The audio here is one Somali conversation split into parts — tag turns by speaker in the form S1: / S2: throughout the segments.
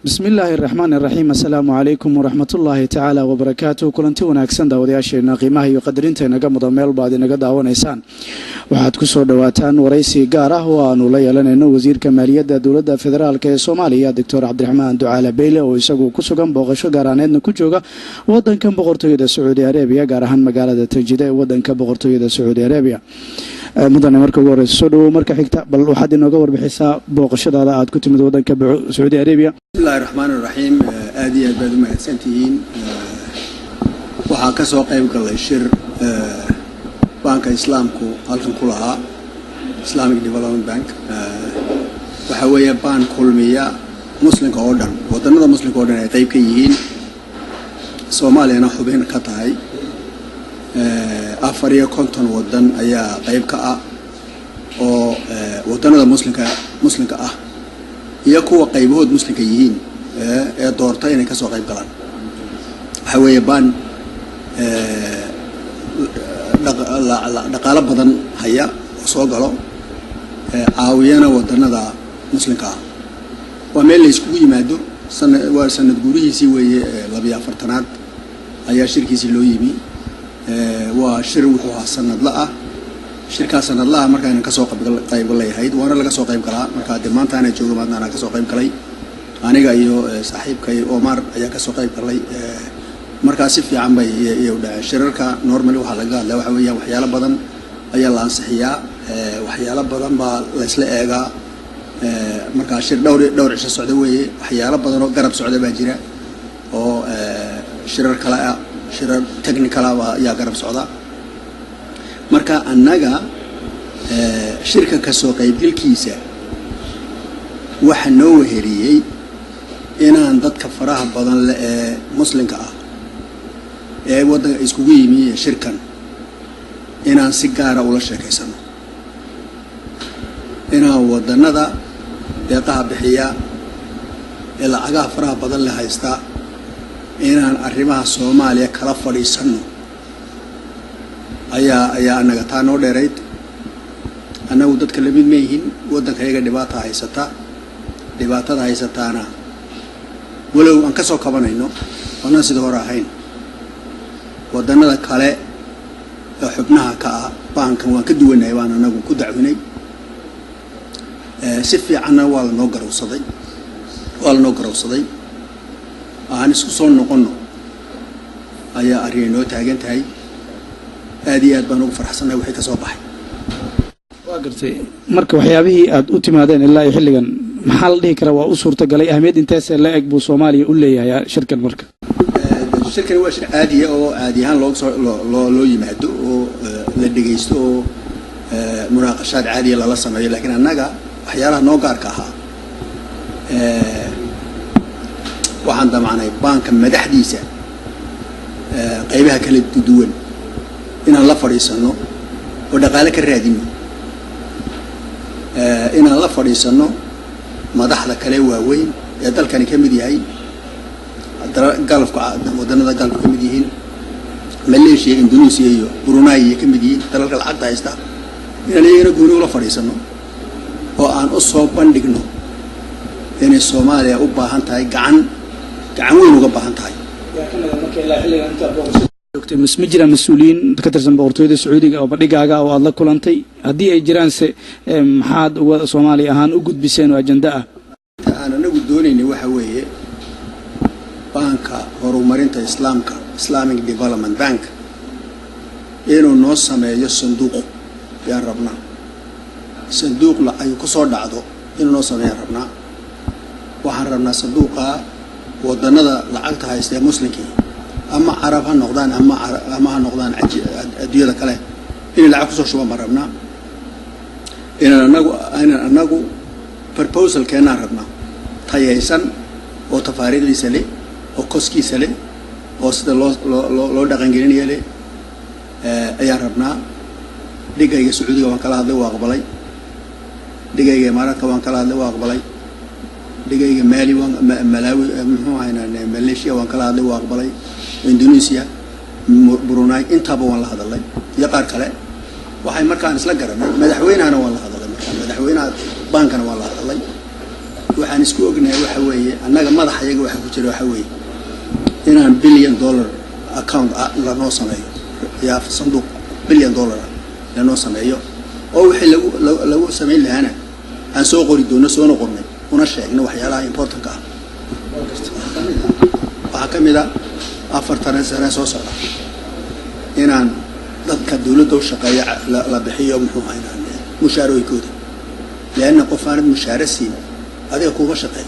S1: Bismillaahi raxmaan iraxiim. Assalaamu calaykum waraxmatullaahi tacaala wabarakaatu. Kulanti wanaagsan, daawadayaasheena qiimaha iyo qadarinta inaga mudan, meel baad inaga daawanaysaan. Waxaad kusoo dhawaataan waraysi gaar ah oo aanu la yeelanayno wasiirka maaliyadda Dowladda Federaalk ee Soomaaliya, Doctor Cabdiraxmaan Ducaale Beyle, oo isagu ku sugan booqasho gaaraaneedna ku jooga wadankan Boqortooyada Sacuudi Arabiya, gaar ahaan magaalada Tajida ee wadanka Boqortooyada Sacuudi Arabiya. Mudane, marka ugu horeysa soo dhawow. Marka xigta, bal waxaad inooga warbixisaa booqashadaada aad ku timid wadanka Sacuudi Arabiya.
S2: Bismillahi raxmaan iraxiim. Aad iyo aad baad u mahadsantihiin. Waxaa ka soo qayb galay shir Baanka Islaamku halkan ku lahaa, Islamic Development Bank. Waxaa weeye baan kulmiya Muslimka oo dhan, waddanada Muslimka oo dhan ay qayb ka yihiin, Soomaaliyana xubin ka tahay. 54 waddan ayaa qayb ka ah, oo waddanada Muslimka ah iyo kuwa qaybahood Muslimka yihiin ee doorta inay kasoo qayb galaan. Waxaa weeye baan dhaqaalo badan haya oo soo galo, caawiyana waddanada Muslimka ah. Waa meel la iskugu yimaado. Waa sanad guurihiisii weeye 42aad ayaa shirkiisii loo yimi. Waa shir wuxuu ahaa sanadla ah. Shirkaa sanadlaha markaanan kasoo qaybgalay ahayd, waana laga soo qayb galaa. Markaa dee maanta ana jooga, maanta anaa kasoo qayb galay. Aniga iyo saaxiibkay Omar ayaa kasoo qayb galay. Markaa si fiican bay iyo dhaceen shirarka. Normally waxaa laga hadlaya waxa weeyaan waxyaalo badan ayaa la ansixiyaa, waxyaalo badan baa laysla eegaa. Markaa shir dhowr dhowr cisho socda weeye. Waxyaalo badan oo garab socda baa jira, oo shirar kale ah, shirar technical ah ayaa garab socda. Marka annaga shirka kasoo qaybgalkiisa waxa noo weheliyey inaan dadka faraha badan le ee Muslimka ah ee waddanka iskugu yimi shirkan inaan si gaara ula sheekaysano, inaan waddanada deeqaha bixiya ee lacagaha faraha badan le haysta inaan arrimaha Soomaaliya kala fadhiisanno ayaa annaga taa noo dheerayd. Annagu dadka lamid ma yihin. Waddanka iyaga dhibaata haysata. Dhibaatada haysataana, walow aan ka soo kabanayno oonaan sida hore ahayn, waddanada kale ee xubnaha ka ah baankan waan ka duwanahay, waan anagu ku dacwinay. Si fiicanna waa lanoo garowsaday, waa lanoo garowsaday. Aan isku soo noqonno ayaa arrinay noo taagan tahay. Aad iyo aad baan ugu farxsannahay wixii ka soo baxay.
S1: Waa gartay. Marka waxyaabihii aad u timaadeen ilaa iyo xilligan maxaa la dhihi karaa waa u suurtagalay? Ahmiyad inteesee la eg buu Soomaaliya u leeyahay shirkan marka?
S2: Shirkani waa shir caadiya oo caadi ahaan looga soo loo yimaado oo la dhegaysto oo munaaqashaad caadiya lala sameeyo. Laakiin annaga waxyaalaha noo gaarka ahaa, waxaan damacnay baanka madaxdiisa qaybaha kala duwan inaan la fadhiisano oo dhaqaale ka raadino, inaan la fadhiisano madaxda kale waaweyn ee dalkani ka mid yahay, Gulf-ka, waddanada Gulf-ka ka mid yihiin, Malaysia, Indonesia iyo Brunei iyo ka mid yihiin dalalka lacagta haysta, inaan iyagana gooni ula fadhiisano oo aan u soo bandhigno inay Soomaaliya u baahan tahay gacan, gacan weyn uga baahan tahay.
S1: Ma jiraan mas-uuliyiin ka tirsan Boqortooyada Sacuudiga oo badhigaaga oo aada la kulantay? Haddii ay jiraanse, maxaad uga Soomaaliya ahaan u gudbiseen oo ajenda ah?
S2: Aan anagu doonaynay waxa weeye Baanka Horumarinta Islaamka, Islamic Development Bank, inuu noo sameeyo sanduuq ayaan rabnaa. Sanduuq lacag ku soo dhacdo inuu noo sameeyaan rabnaa. Waxaan rabnaa sanduuqa waddanada lacagta haysta ee Muslimkii, ama Carab ha noqdaan ama ha noqdaan adduunyada kale, inay lacag kusoo shubaan baan rabnaa. Inaan anagu proposal keenaan rabnaa tayaysan oo tafaariikhdiisa leh oo cost-kiisa leh oo sida loo dhaqangelinaya leh ayaan rabnaa. Dhigayga Sacuudiga waan kala hadlay, waa aqbalay. Dhigayga Imaaraadka waan kala hadlay, waa aqbalay. Dhigayga Mali waan Malawi, muxuu ahaynaa, Malaysia waan kala hadlay, waa aqbalay. Indonesia, Brunei, intaaba waan la hadalay iyo qaar kale. Waxay markaan isla garanay, madaxweynahana waan la hadalay, markaa madaxweynaha baankana waan la hadalay. Waxaan Waxaan isku ognahay waxa weeye, annaga madaxa iyaga waxa ku jira waxa weeye inaan $1 billion account lanoo sameeyo, yaa sanduuq $1 billion lanoo sameeyo, oo wixii lagu samayn lahaana aan soo qori doono, soona qornay, una sheegno waxyaalaha importantka ah. Waxaa ka mid a 4tan sane soo socda inaan dadka dawladda u shaqeeya la bixiyo, muxuu ahaa, inaan mushaarooyinkooda, leanna qof aanad mushaare siin adiga kuuma shaqeeyo,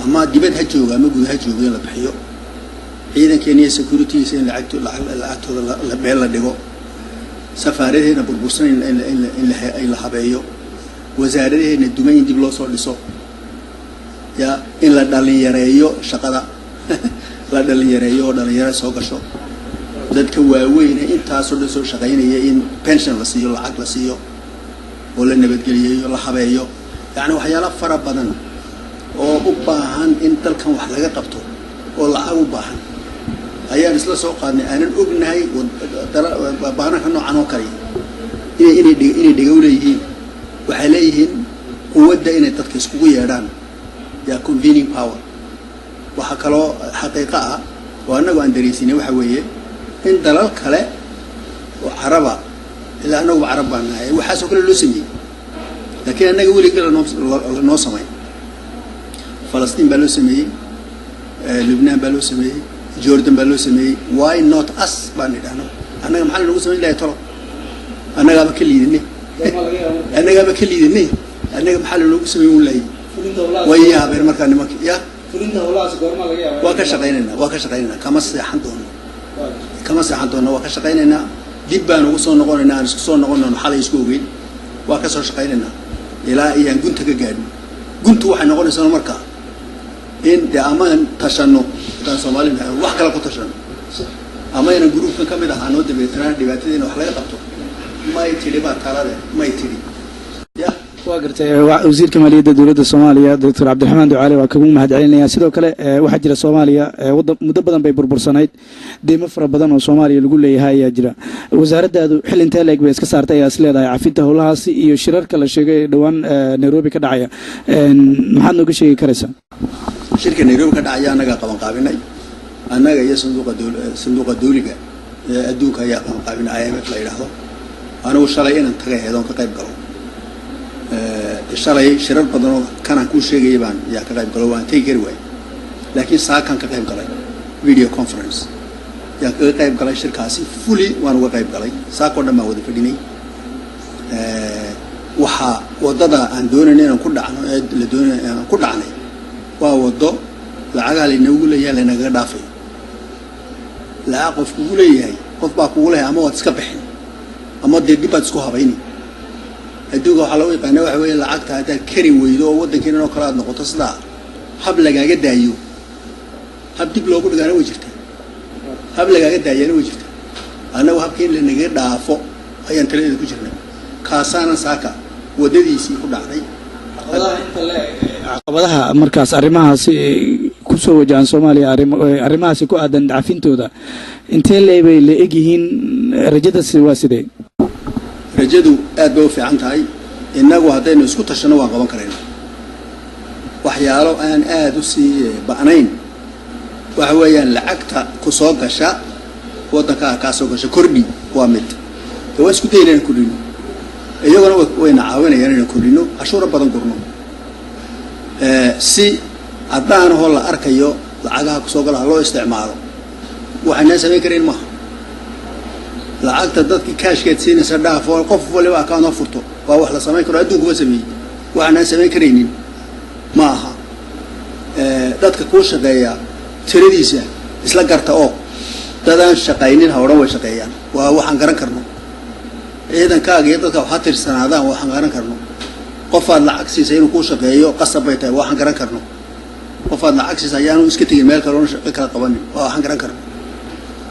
S2: ama dibad ha jooga ama guud ha joogo, in la bixiyo. Ciidankeena iyo securitygiisa in lacagtooda meel la dhigo, safaaradaheena burbursan in la habeeyo, wasaaradaheena dumay in dib loo soo dhiso, ya in la dhalinyareeyo shaqada, la dhalinyareeyo oo dhalinyaro soo gasho, dadka waaweyne intaasoo dhan soo shaqaynaya in pension la siiyo, lacag la siiyo oo la nabadgeliyeeyo, la habeeyo. Yacni waxyaala fara badan oo u baahan in dalkan wax laga qabto oo lacag u baahan ayaan isla soo qaadnay. Aanan ognahay baananka noocan oo kale inay dhegow leeyihiin, waxay leeyihiin quwadda inay dadka iskugu yeedhaan, yaa convening power. Waxaa kaloo xaqiiqo ah oo annagu aan dareysinay waxa weeye in dalal kale oo Caraba, ilaa annaguba Carab baan nahay, waxaasoo kale loo sameeyey, laakiin annaga weliga lanoo samayn. Falastiin baa loo sameeyey, Lubnaan baa loo sameeyey, Jordan baa loo sameeyey. Why not us baan idhahno? Annaga maxaa lanogu samayn lahay? Tolo annagaaba ka liidanay, annagaaba ka liidanay, annaga maxaa lanoogu samayn un lahay? Way yaabeen markaa nimanka. Ya, waa ka shaqaynaynaa, waa ka shaqaynaynaa, kama seexan doono, kama seexan doono. Waa ka shaqaynaynaa, dib baan ugu soo noqonaynaa, aan isku soo noqonayno. Xalay isku ogeyn, waa ka soo shaqaynaynaa ilaa iyaan gunta ka gaadhno. Guntu waxay noqonaysaa markaa in dee amaan tashano, haddaan Soomaali nahay, wax kale ku tashano, ama inaan groupkan ka mid ahaanoo dabeetana dhibaatadiina wax laga qabto. May tidhi baa talade, may tidhi ya.
S1: Waa gartay. Wasiirka maaliyadda dowladda Soomaaliya, Doctor Cabdiraxmaan Ducaale, waa kagu mahad celinaya. Sidoo kale waxaa jira Soomaaliya wadan muddo badan bay burbursanayd, deymo fara badan oo Soomaaliya lagu leeyahay ayaa jira. Wasaaraddaadu xil intee leeg bay iska saartay ayaa is leedahay cafinta howlahaasi iyo shirarka la sheegay ee dhowaan Nairobi ka dhacaya? Maxaad nooga sheegi karaysaa?
S2: Shirka Nairobi ka dhacaya annagaa qaban qaabinay, annaga iyo sanduuqa dawliga ee adduunka ayaa qaban qaabinay, IMF la yidhaahdo. Anigu shalay inaan tagay ahayd oon ka qayb galo. Shalay shirar badan oo kanaan kuu sheegayay baan yaa ka qayb galo, waan tegi kari waayey, laakiin saakan ka qayb galay, video conference yaan kaga qayb galay shirkaasi, fully waan uga qayb galay. Saakoo dhan baan wada fadhinay. Waxaa waddada aan doonayna inaan ku dhacno ee la doonay aan ku dhacnay waa waddo lacagaha laynoogu leeyahay laynagaga dhaafayo. Lacag qof kugu leeyahay, qof baa kugu leeyahay, ama waad iska bixin ama dee dib baad isku habayni. Adduunka waxaa lagu yaqaana waxa weeye lacagta haddaad kari weydo oo waddankeena oo kale aad noqoto, sidaa hab lagaaga daayo, hab dib loogu dhigaana way jirtaa, hab lagaaga daayana way jirtaa. Annagu habka in lanagaga dhaafo ayaan taladeeda ku jirnay, kaasaanan saaka waddadiisii ku dhacday.
S1: Caqabadaha markaas arrimahaasi kusoo wajahan Soomaaliya, arrimahaasi ku aadan cafintooda, intee lee bay la egyihiin? Rajadasi waa sidee?
S2: Rajadu aad bay u fiican tahay. Innagu haddaynu isku tashanno waan qaban karaynaa waxyaalo aan aada u sii ba'nayn. Waxa weeyaan lacagta ku soo gasha waddankaa kaa soo gasha kordhi, waa mid de waan isku dayna inaan kordhino, iyaguna wayna caawinayaan inaan kordhino, cashuuro badan gurno, si caddaanahoo la arkayo lacagaha kusoo gala ha loo isticmaalo. Waxaynaan samayn karayn maaha. Lacagta dadki kaashkeed siinaysa dhaaf oo qof waliba account ha furto, waa wax la samayn karo, adduunkuma sameeyey. Waxaanaan samayn karaynin ma aha. Dadka kuu shaqeeya tiradiisa isla garta oo dadaan shaqaynin ha odhan way shaqeeyaan, waa waxaan garan karno. Ciidankaaga iyo dadka waxaa tirsanaadaan, waxaan garan karno. Qofaad lacag siisay inuu kuu shaqeeyo qasab bay tahay, waxaan garan karno. Qofaad lacag siisa ayaanu iska tegin meel kale oona shaqo kala qabanin, waa waxaan garan karno.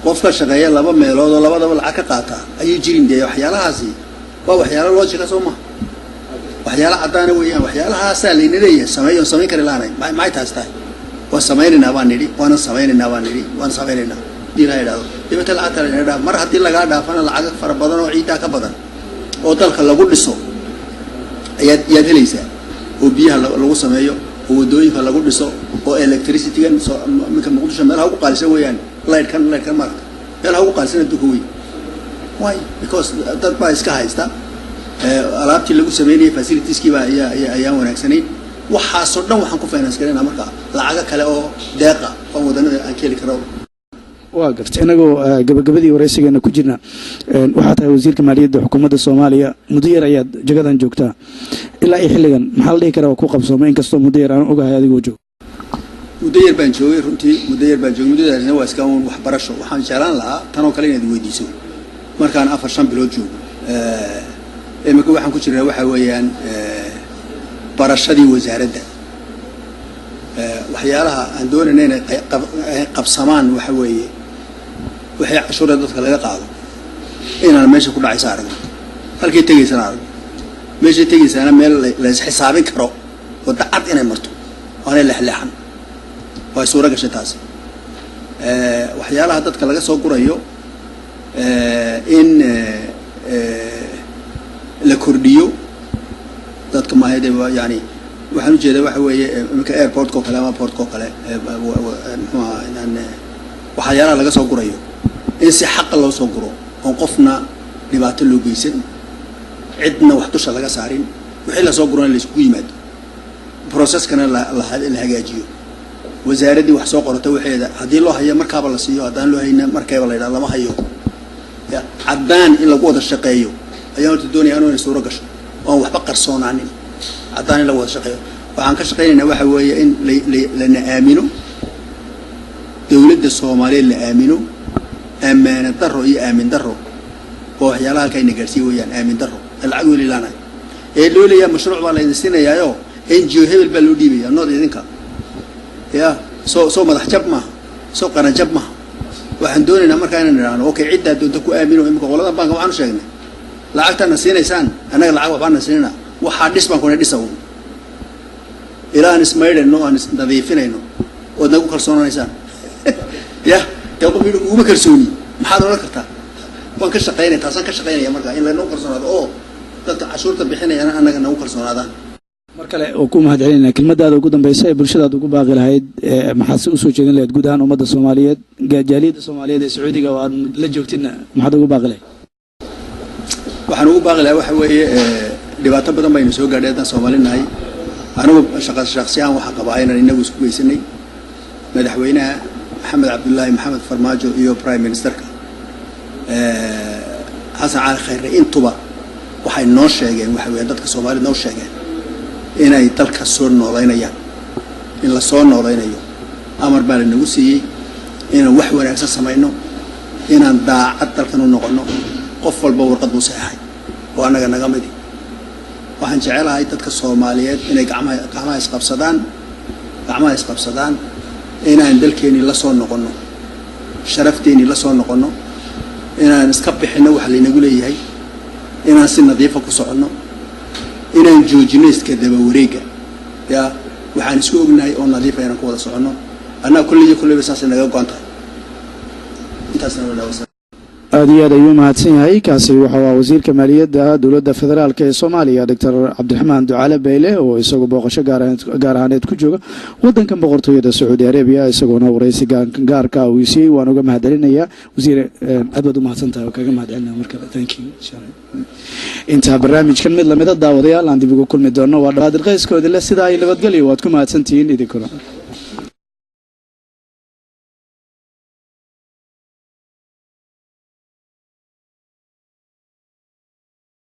S2: Qofka shaqeeya laba meelood oo labadaba lacag ka qaata ayuu jirin. Dee waxyaalahaasi waa waxyaalo logic ah, soo maha? Waxyaalo caddaana weeyaan. Waxyaalahaasaa layna leeyahay sameeyo, samayn kari laanay. Maxay taas tahay? Waan samaynaynaa baan nidhi, waanan samaynaynaa baan nidhi, waan samaynaynaa hadii la idhahdo. Dibata lacagta layna dhaaf, mar haddii lagaa dhaafana lacag fara badan oo ciiddaa ka badan oo dalka lagu dhiso ayaad helaysaa, oo biyaha lagu sameeyo, Oo waddooyinka lagu dhiso, oo electricitygan minka Muqdisho meelaha ugu qaalisan weeyaan. Laydhkan maaragta, meelaha ugu qaalisan adduunka wey. Why? Because dad baa iska haysta. Alaabtii lagu sameynayay, facilitieski baa ayaa ayaan wanaagsanayn. Waxaasoo dhan waxaan ku finance garaynaa marka lacago kale oo deeqa oo wadanada aan ka heli karo.
S1: Waa gartay. Inagoo gabagabadii waraysigeena ku jirna, waxaa tahay wasiirka maaliyadda xukuumadda Soomaaliya. Muddo yar ayaad jagadan joogtaa. Ilaa iyo xilligan maxaa la dhihi karaa waa ku qabsoomay, inkastoo muddo yar aan ogahay adigoo joog?
S2: Muddo yar baan joogay runtii, muddo yar baan joogay. Muddadaasna waa iska un waxbarasho. Waxaan jeclaan lahaa tanoo kale inaad weydiiso markaan 4-5 bilood joogo. Imika waxaan ku jirnaa waxa weeyaan barashadii wasaaradda. Waxyaalaha aan doonayna inay qabsamaan waxa weeye waxay cashuura dadka laga qaado inaan meesha ku dhacaysa aragno, halkay tegaysana aragno, meeshay tegaysaana meel la isxisaabin karo, wadda cad inay marto, aanay lexleexan. Way suuro gashay taasi. Waxyaalaha dadka laga soo gurayo in la kordhiyo dadka maahayde, yani waxaan ujeedaa waxa weeye iminka airportka oo kale ama portka oo kale, muxuu ahaa, inaan waxyaalaha laga soo gurayo in si xaqa loo soo guro, oon qofna dhibaato loo geysan, cidna wax dusha laga saarin. Wixii lasoo gurana la iskugu yimaado, processkana la hagaajiyo. Wasaaraddii wax soo qorata waxeeda haddii loo hayo markaaba la siiyo, haddaan loo hayna markayba la yidhaha lama hayo. Ya caddaan in lagu wada shaqeeyo ayaan horta doonaya anu, inay suuro gasho oon waxba qarsoonaanin. Caddaan in lagu wada shaqeeyo. Waxaan ka shaqaynaynaa waxa weeye in lana aamino, dowladda Soomaaliyeed la aamino. Ammaano daro iyo aamin daro oo waxyaalaha halka ina gaarsiiye weeyaan. Aamin daro lacag weli laanahay ee loo leeyaha mashruuc baa laydin siinayaayo, NGO hebel baa loo dhiibaya, nood idinka ya soo madax jab maaha, soo qaran jab maaha. Waxaan doonaynaa markaa inaan idhaahno, okay, ciddaa doonta ku aamino. Imika qoladan baanka waxaanu sheegnay, lacagtaana siinaysaan annaga, lacag waxbaana siinayna, waxaa dhis baan kuna dhisa uun ilaa aan ismaydhayno, aan isnadiifinayno, ood nagu kalsoonaanaysaan. Ya dee qof yidhi uguma kalsooni, maxaad odhan kartaa? Waan ka shaqaynaya, taasaan ka shaqaynaya marka, in lanagu kalsoonaado oo dadka cashuurta bixinayana annaga nagu kalsoonaadaan.
S1: Mar kale oo ku mahad celinaya. Kelmadaada ugu dambeysa ee bulshadaad ugu baaqi lahayd, maxaad si usoo jeedin lahayd guud ahaan ummadda Soomaaliyeed, jaaliyadda Soomaaliyeed ee Sacuudiga oo aad la joogtidna maxaad ugu baaqi lahayd?
S2: Waxaan ugu baaqi lahaa waxa weeye dhibaato badan baynu soo gaadhay haddaan Soomaali nahay. Anigu shaqa shaksi ahaan waxaan qabaa inaan inagu isku geysanay. Madaxweynaha Maxamed Cabdullaahi Maxamed Farmaajo iyo prime ministerka Xasan Cali Khayre intuba waxay noo sheegeen, waxa weeyaan dadka Soomaalida noo sheegeen inay dalka soo noolaynayaan, in la soo noolaynayo. Amar baa lanagu siiyey inaan wax wanaagsan samayno, inaan daacad dalkan u noqono. Qof walba warqad buu saxeexay oo annaga naga midi. Waxaan jecelahay dadka Soomaaliyeed inay gacmaha isqabsadaan, gacmaha isqabsadaan, inaan dalkeenii la soo noqono, sharafteenii la soo noqono, inaan iska bixinno waxa laynagu leeyahay, inaan si nadiifa ku soconno, inaan joojino iska daba wareega. Ya waxaan isku ognahay oo nadiifa inaan ku wada soconno. Annaga kolley iyo kolleyba saasay naga go-an tahay. Intaasna waa.
S1: Aada iyo aad ayuu mahadsan yahay. Kaasi waxa waa wasiirka maaliyadda dowladda federaalk ee Soomaaliya, Doctor Cabdiraxmaan Ducaale Beyle, oo isagu booqasho gaar ahaaneed ku jooga wadankan Boqortooyada Sacuudi Arabiya, isagoona waraysi gaarka uu siiyey. Waan uga mahadcelinayaa. Wasiire, aad baad u mahadsan tahay oo kaga mahadcelinaya mar kale. Thank you. Intaa barnaamijkan mid lamida, daawadayaal, aan dib ugu kulmi doono, waa Dhaqaadir Qayskoodi leh sidaa iyo nabadgelyo. Waad ku mahadsantihiin idinkuna.